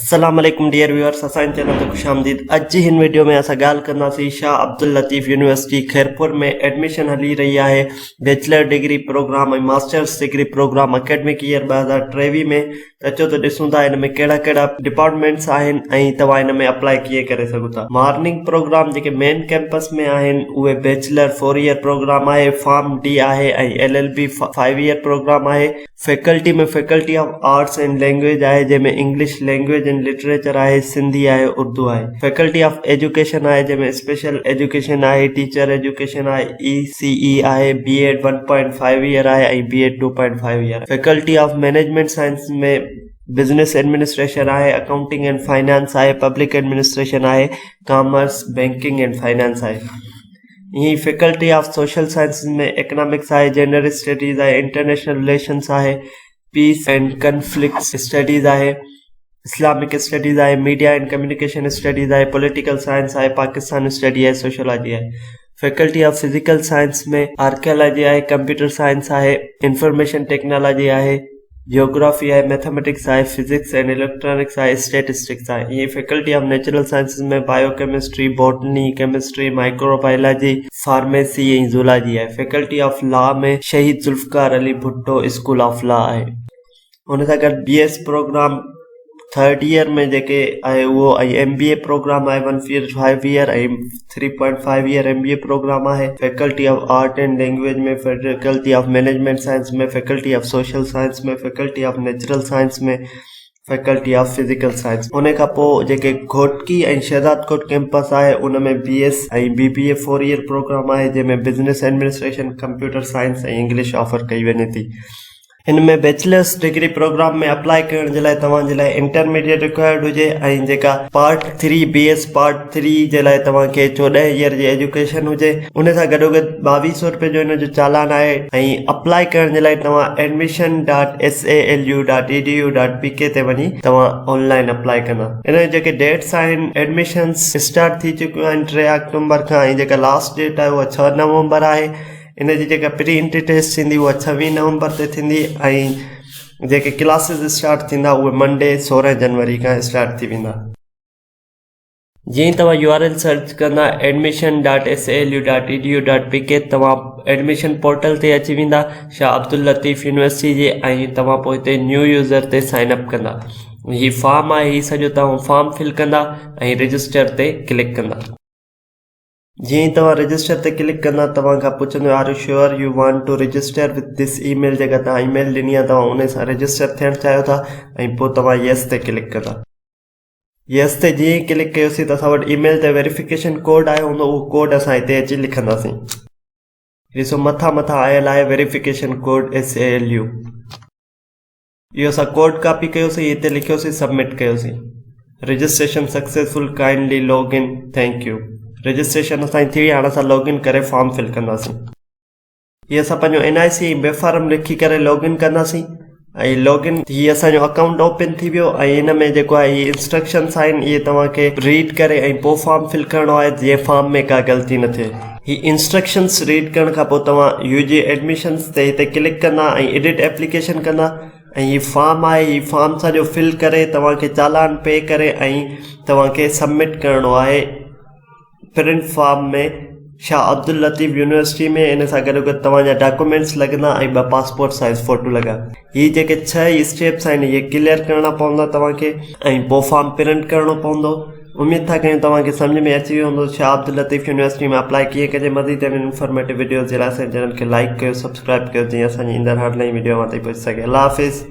السلام عليڪم dear viewers اسان جي چينل تي خوش آمديد اڄ جي هن ويڊيو ۾ اسان ڳالهه ڪنداسين شاهه عبداللطيف يونيورسٽي خيرپور ۾ ايڊميشن هلي رهي آهي bachelor degree programme ۽ masters degree programme academic year 2023 ۾ ته اچو ته ڏسون ٿا ان ۾ ڪهڙا ڪهڙا ڊپارٽمينٽس آهن ۽ توهان ان ۾ اپلائي ڪيئن ڪري سگهو ٿا مارننگ پروگرام جيڪي مين ڪيمپس ۾ آهن اهي بيچلر فور ايئر پروگرام آهي فارم ڊي آهي ۽ L L B five year programme آهي faculty ۾ faculty of arts and language آهي جنهن ۾ انگلش لينگويج اينڊ لٽريچر آهي، سنڌي آهي، اردو آهي. فيڪلٽي آف ايجوڪيشن آهي جنهن ۾ اسپيشل ايجوڪيشن آهي، ٽيچر ايجوڪيشن آهي، اي سي اي آهي، B Ed one point five year آهي ۽ B Ed two point five year آهي. Faculty of management science ۾ business administration آهي، اڪائونٽنگ اينڊ فائنانس آهي، پبلڪ ايڊمنسٽريشن آهي، ڪامرس، بينڪنگ اينڊ فائنانس آهي. ائين ئي faculty of social sciences ۾ economics آهي، gender studies آهي، انٽرنيشنل رليشنس آهي، پيس اينڊ ڪنفلڪٽس اسٽڊيز آهي، اسلامڪ اسٽڊيز آهي، ميڊيا اينڊ ڪميونيڪيشن اسٽڊيز آهي، پوليٽيڪل سائنس آهي، پاڪستان اسٽڊي آهي، سوشيالاجي آهي. Faculty of physical science ۾ archaeology آهي، ڪمپيوٽر سائنس آهي، انفارميشن ٽيڪنالاجي آهي، جيوگرافي آهي، ميٿاميٽڪس آهي، فزڪس اينڊ اليڪٽرانڪس آهي، اسٽيٽسٽڪس آهي. ائين ئي faculty of natural sciences ۾ biochemistry, botany, chemistry, microbiology, pharmacy ۽ zoology آهي. فيڪلٽي آف لا ۾ شهيد Zulfiqar Ali Bhutto school of law آهي. ان سان گڏ B S programme third year ۾ جيڪي آهي اهو ۽ ايم بي اي پروگرام آهي one year five year ۽ three point five year M B A programme آهي faculty of art and language ۾ faculty of management science ۾ faculty of social science ۾ faculty of natural science ۾ faculty of physical science ان کان پوء جيڪي Ghotki ۽ Shahdadkot campus آهي ان ۾ B S ۽ B B A four year programme آهي جنهن ۾ business administration computer science ۽ English offer ڪئي وڃي ٿي هن ۾ بيچلرس ڊگري پروگرام ۾ اپلائي ڪرڻ جي لاء توهان جي لاء انٽرميڊيٽ رڪوائرڊ هجي ۽ جيڪا part three B S part three جي لاء توهان کي چوڏهن ايئر جي ايجوڪيشن هجي ان سان گڏو گڏ ٻاويهه سو روپيه جو ان جو چالان آهي ۽ اپلائي ڪرڻ جي لاء توهان admission dot S A L U dot E D U dot P K تي وڃي توهان آن لائن اپلائي ڪندا ان جون جيڪي ڊيٽس آهن ايڊميشنس اسٽارٽ ٿي چڪيون آهن ٽي آڪٽومبر کان ۽ جيڪا لاسٽ ڊيٽ آهي اها ڇهه نومبر آهي ان جي جيڪا پري انٽري ٽيسٽ ٿيندي اها ڇويهه نومبر تي ٿيندي ۽ جيڪي ڪلاسز اسٽارٽ ٿيندا اهي منڊي سورهن جنوري کان اسٽارٽ ٿي ويندا. جيئن ئي توهان يو آر ايل سرچ ڪندا admission dot S L U dot E D U dot P K توهان ايڊميشن پورٽل تي اچي ويندا شاهه عبداللطيف يونيورسٽي جي ۽ توهان پوء هتي نيو يوزر تي سائن اپ ڪندا هي فارم آهي هي سڄو توهان فارم فل ڪندا ۽ رجسٽر تي ڪلڪ ڪندا. جيئن ئي توهان رجسٽر تي ڪلڪ ڪندا توهان کان پڇندو are you sure you want to register with this email جيڪا توهان اي ميل ڏني آهي توهان ان سان رجسٽر ٿيڻ چاهيو ٿا ۽ پوء توهان يس تي ڪلڪ ڪندا يس تي جيئن ئي ڪلڪ ڪيوسين ته اسان وٽ اي ميل تي ويريفڪيشن ڪوڊ آيو هوندو اهو ڪوڊ اسان هتي اچي لکنداسين ڏسو مٿان مٿان آيل آهي verification code S A L U اهو اسان ڪوڊ ڪاپي ڪيوسين هتي لکيوسين سبمٽ ڪيوسين registration successful kindly log in thank you registration اسان جي ٿي وئي هاڻي اسان لاگ ان ڪري فارم فل ڪنداسين هي اسان پنهنجو اين آء سي ۽ بي فارم لکي ڪري لاگ ان ڪنداسين ۽ لاگ ان هي اسان جو اڪائونٽ اوپن ٿي ويو ۽ ان ۾ جيڪو آهي هي انسٽرڪشنس آهن اهي توهان کي ريڊ ڪري ۽ پوء فارم فل ڪرڻو آهي جيئن فارم ۾ ڪا غلطي نه ٿئي هي انسٽرڪشنس ريڊ ڪرڻ کان پوء توهان يو جي ايڊميشنس تي هتي ڪلڪ ڪندا ۽ ايڊٽ ايپليڪيشن ڪندا ۽ هي فارم آهي هي فارم سڄو فل ڪري توهان کي چالان پي ڪري ۽ توهان کي سبمٽ ڪرڻو آهي print form ۾ Shah Abdul Latif university ۾ ان سان گڏو گڏ توهان جا ڊاڪومينٽس لڳندا ۽ ٻه پاسپورٽ سائز فوٽو لڳا هي جيڪي ڇهه ئي اسٽيپس آهن اهي ڪليئر ڪرڻا پوندا توهان کي ۽ پوء فارم پرنٽ ڪرڻو پوندو اميد ٿا ڪيون توهان کي سمجهه ۾ اچي ويو هوندو شاهه عبداللطيف يونيورسٽي ۾ اپلائي ڪيئن ڪجي مزيد اهڙين انفارميٽو وڊيوز جي لاء اسان جي چينل کي لائيڪ ڪيو سبسڪرائب ڪيو جيئن اسان جي ايندڙ هر نئين وڊيو اوهان تائين پهچي سگهي الله حافظ.